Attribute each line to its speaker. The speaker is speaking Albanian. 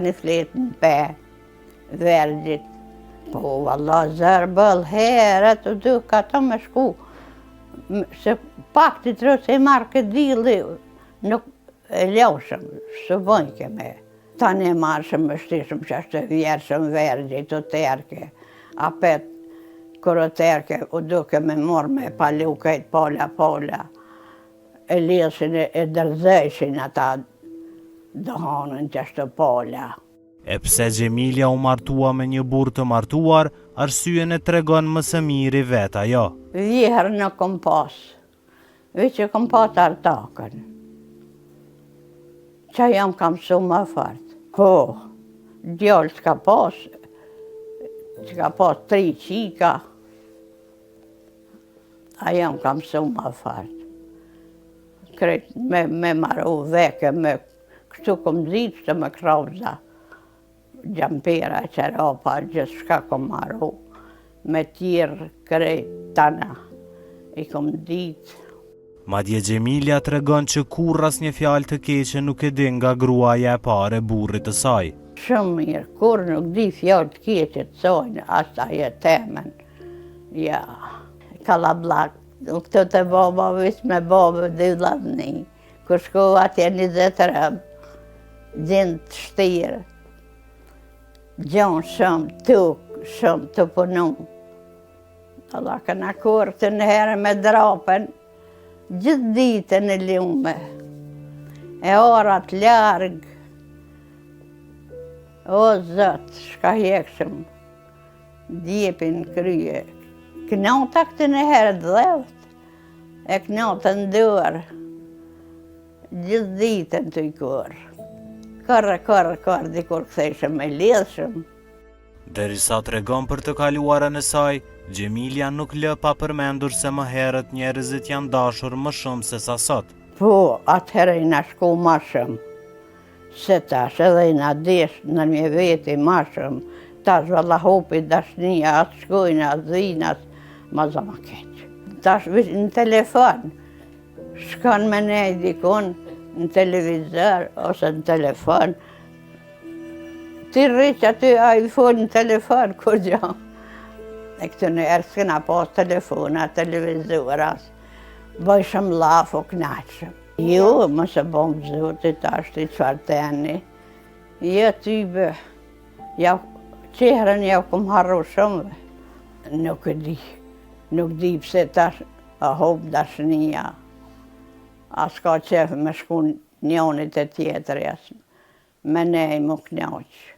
Speaker 1: Një fletë në pe, vergjit. Po, valla, zërë bëllë herët, u du ka të me shku. Se pak të të se i marrë këtë dilli, nuk e ljoshëm, së bëjnë me. Tani e marrë shumë vështirë, që është e vjershëm vergjit, të terke. Apet, kur o terke, u duke me morë me palu krejt pola, pola. E lidhshin e dërzëshin ata dohonën qashtu pola.
Speaker 2: E pse Xhemilja u martua me një burrë të martuar, arsyen e tregon më së miri vetë ajo.
Speaker 1: Vjehrr nuk kom pas, veç e kom pas ortakën. Qajo m'ka msu ma fort. Po, djalë s'ka pas, s'ka pas tri qika, Ajo më ka mësu ma fort. Krejt me, me maru veke, me kështu kom ditë të me krauza, xhampera, çorapa, gjithçka kom maru, me tjerë krejt tana, i kom ditë.
Speaker 2: Madje Xhemilja tregon që kurrë asnjë fjalë të keqe nuk e di nga gruaja e parë e burrit të saj.
Speaker 1: Shumë mirë, kurrë nuk di fjalë të keqe të sojnë, as ajo temen. Ja, kallabllak, këtu te baba, veç me babë dhe vllazni. Kur shkova atje 20 rëmë, gjinë të shtirë, gjonë shumë, tuk, shumë të punu. Allah këna kurë të në herë me drapen, gjithë ditën e lume, e orat largë, o Zot, shka hjekshëm, Djepin krye. Knota këtë në herë dheut, e knota në duar, gjithë ditën të i korrë. Korrë, korrë, korrë, dikur kthejshëm e lidhshëm.
Speaker 2: Derisa tregon për të kaluarën e saj, Xhemilja nuk lë pa përmendur se më herët njerëzit janë dashur më shumë sesa sot.
Speaker 1: Po, atëherë jena shku ma shumë. Se tash edhe jena desh nërmje veti ma shumë, tash valla hupi dashnia, as shkojnë, as vijnë, as ma za ma keq. Tash në telefon, shkon me nej dikun, në televizor, ose në telefon, ti rri qaty, ai fol në telefon, kurgjo. E këtu në erë s'kena pas telefona, televizor, as bojshëm llaf, u knaqshëm. Jo, mos e bom Zoti tash ti çfarë teni. Jo ty be. Ja, çehrën ja kom harru shumë. Nuk e di. Nuk di pse tash a hup dashnia. A s'ka qef me shku njoni te tjetri, as me nej m'u knaq.